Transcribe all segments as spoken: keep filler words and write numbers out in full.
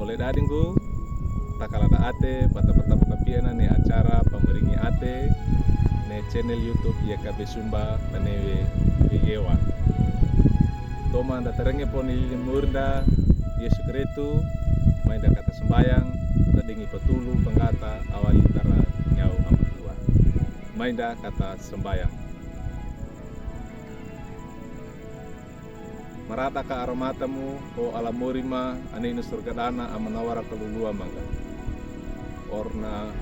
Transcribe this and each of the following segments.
Ole dadinggu, takala da ate, bata bata bata piana ne acara pamaringi ate, ne channel YouTube YKB Sumba, banewe Yewa. Toman da tarenge poni lili murnda, Yesu Kristu, mai da kata sembayang, tadingi patulu, panggata, awali tara nyau amatua. Mai da kata sembayang. Marada ka aromatamu, o Alamorima, a nina sorgadana, a manawara kaluluwa mangga. Orna,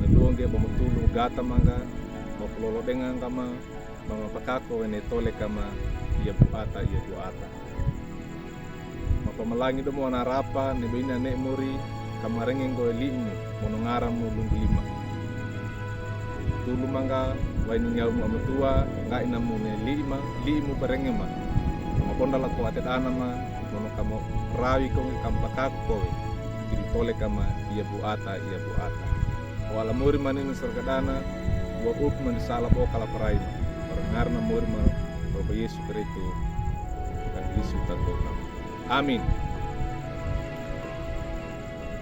naluonge ba matulu gata mangga, ba kulolo denga ngga ma, ba mapakako wene toleka ma, iya buata, iya buata. Mapamalangi domo anarapa, ne baina ne mori, kamarenge nggowe limu, mono ngaramu lunggu lima. Tulu mangga, waini nyaumu amatua, ngga inamu ne lima, limu barenge ma. Kama bonda lako ate dana ma, mono kama rawi ko kama pakako kowe. Kiri toleka ma, iya buata, iya buata. O Alamorima nina sorgadana, wa up mandi sala bo kala parai. Ora ngarna Morima, Ora Yesu Kristu, kan Yesu tatoka. Amin.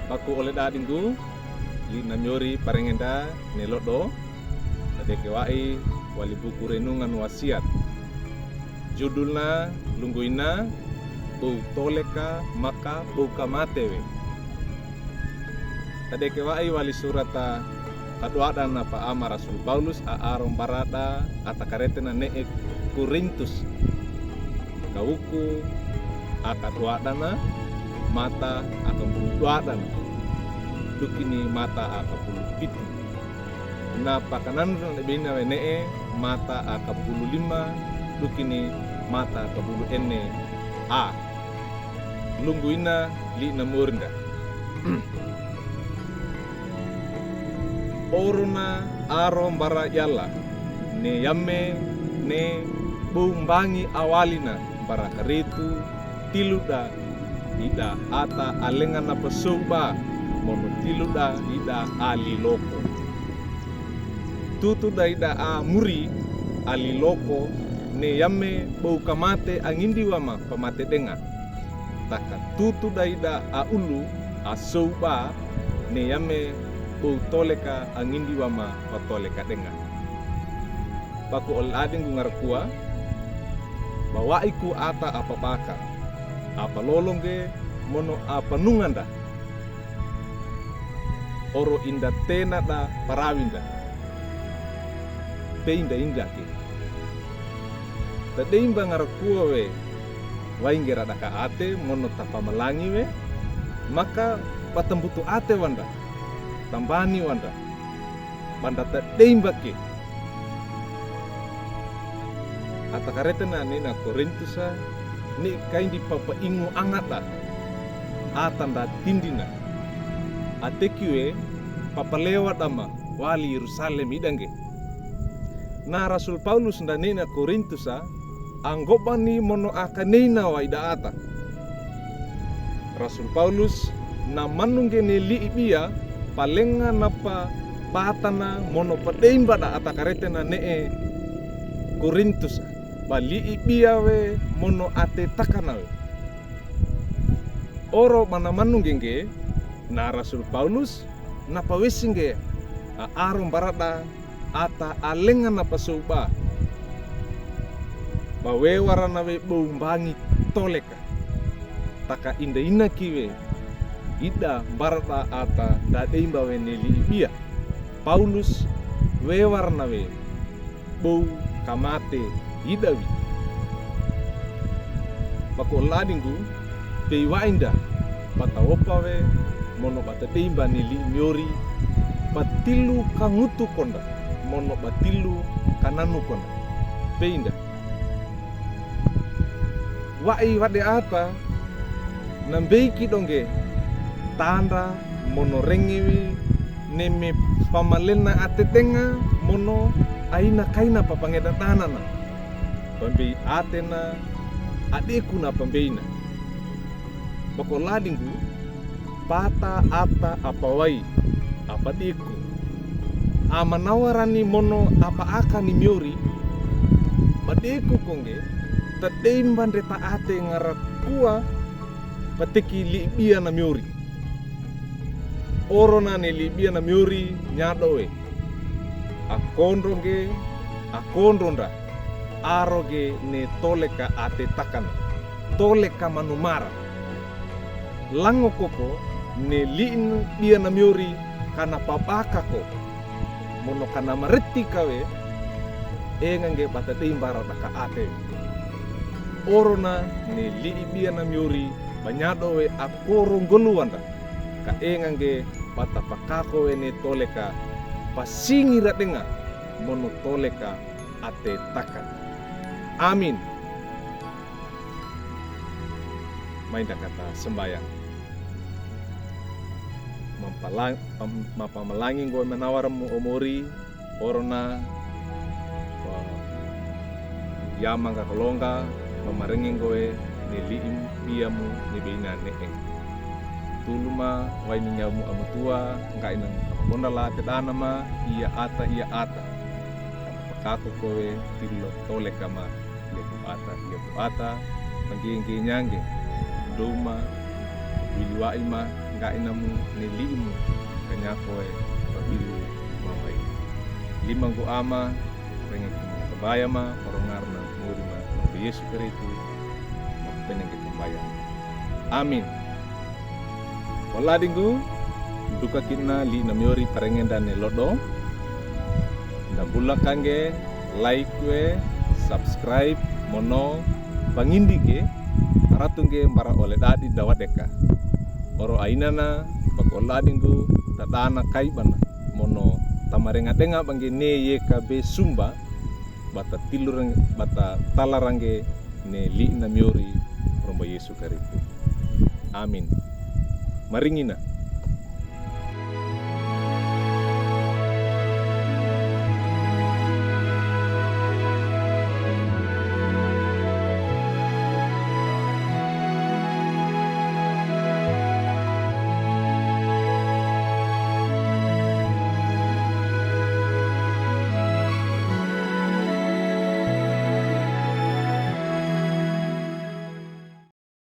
Baku ole dadinggu, li namiori parengenda, ne lodo, tadeke wa'i, wali buku renungan wasiat. Judulna, lunggu ina, bou toleka, maka bou kamate we. Tadeke wa'i wali surata kaduadana pa'ama Rasul Paulus a arom barada a takaretena ne'e Korintus. Kawuku a kaduadana, mata a kabulu duadana. Dukini mata a kabulu pitu. Na pakananruna ne bina we ne'e, mata a kabulu lima, dukini mata a kabulu ene a. Lunggu ina li namornda. Orona aro mbara yala, ne yame ne bou mbangi awalina mbara karitu, tiluda ida ata alengana pasouba, mono tiluda ida aliloko. Tutuda ida amuri aliloko, ne yame bou kamate angindi wama pamate denga. Taka tutuda ida aulu asouba, ne yame bou toleka angindi wama patoleka denga. Baku ole dadinggu ngarakua, ba wa'iku ata apabaka, apalolonge mono apanunganda. Oro inda tenada parawinda. Peinda inda ke. Tadeimba ngarakua we, wainge rada ka ate, mono tapamalangi we, maka patambutu ate wanda, tambani wanda, banda tadeimba ke. A takaretena nina Korintusa, ni kaindi papaingu angada, atanda tindina. Ateki we, papalewa dama, wali Yerusalem idange. Na Rasul Paulus nda nina Korintusa, anggobani mono akaneina wa ida ata. Rasul Paulus, na manungge ne li'i bia, palenga napa batana mono padeimbada a takaretena ne'e Korintusa, ba li'i bia we mono ate takana we. Oro mana manungge nge, na Rasul Paulus, na pawesi nge, a aro mbarada, ata alengana pasouba. Ba wewarana we bou mbangi toleka. Taka inda ina ki we, ida mbarada ata dadeimba we ne li'i bia. Paulus wewarana we bou kamate idawi. Baku ole dadinggu, pei wainda, bata wopa we, mono bata deimba ne li'i miori, patilu kangutukonda, mono batilu kananukonda. Peinda. Wa'i wade ata, nambeiki donge, tanda mono rengewe, neme pamalena ate denga, mono aina kaina papangedadanana. Pambei atena, adekuna pambeina. Baku ole dadinggu, bata ata apawai, apadiku. Amanawarani mono apaakani miori, badiku konge, tadeimba ndeta ate ngarakua, Pateki li'i biya na miyori. Orona ne li'i biya na miyori nyadowe. Akondro nge, akondro nda. Aro nge ne toleka ate takana. Toleka manumara. Lango koko ne li'i biya na miyori kana pabaka ko. Mono kana mareti kawe, enga nge bata dei mbara daka ate. Orona ne li'i biya na miyori ba nyadowe akoro ngoluwanda. Ka enga nge bata pakako we ne toleka pasingi radenga mono toleka ate taka. Amin. Mai nda kata sambayang. Mapalang-, pam-, mapamalangi nggowe manawar mu o mori, orona, wa-, yama nga kolonga, mamarenge nggowe ne li'i biya mu ne beina ne eng. Tulu ma waini nyawu mu amutua, nga ina kama bonda la te dana ma, iya ata, iya ata. Kama pakako kowe, tilo tole kama, iya bu ata, iya bu ata, pangge-ngge nyange, doma, wili wa'i ma, nga ina mu, ne li'i mu, kanyako e, pabilu, mama i. Lima nggo ama, renge kama kabaya ma, orongarna, muri ma, Yesu Kristu, mapenenge kambaya. Amin. Kola dinggu, duka kina li'i na miyori parenge nda ne lodo. Nda bula kange, like we, subscribe, mono, bangindi ge, aratu nge mbara ole dadi dawadeka. Oro ainana, bako ola dinggu, tadana kaibana, mono, tamarenga denga bangge ne yeka be sumba, bata tilur, bata talarenge, ne li'i na miyori, romba Yesu Kristu. Amin. Maringina.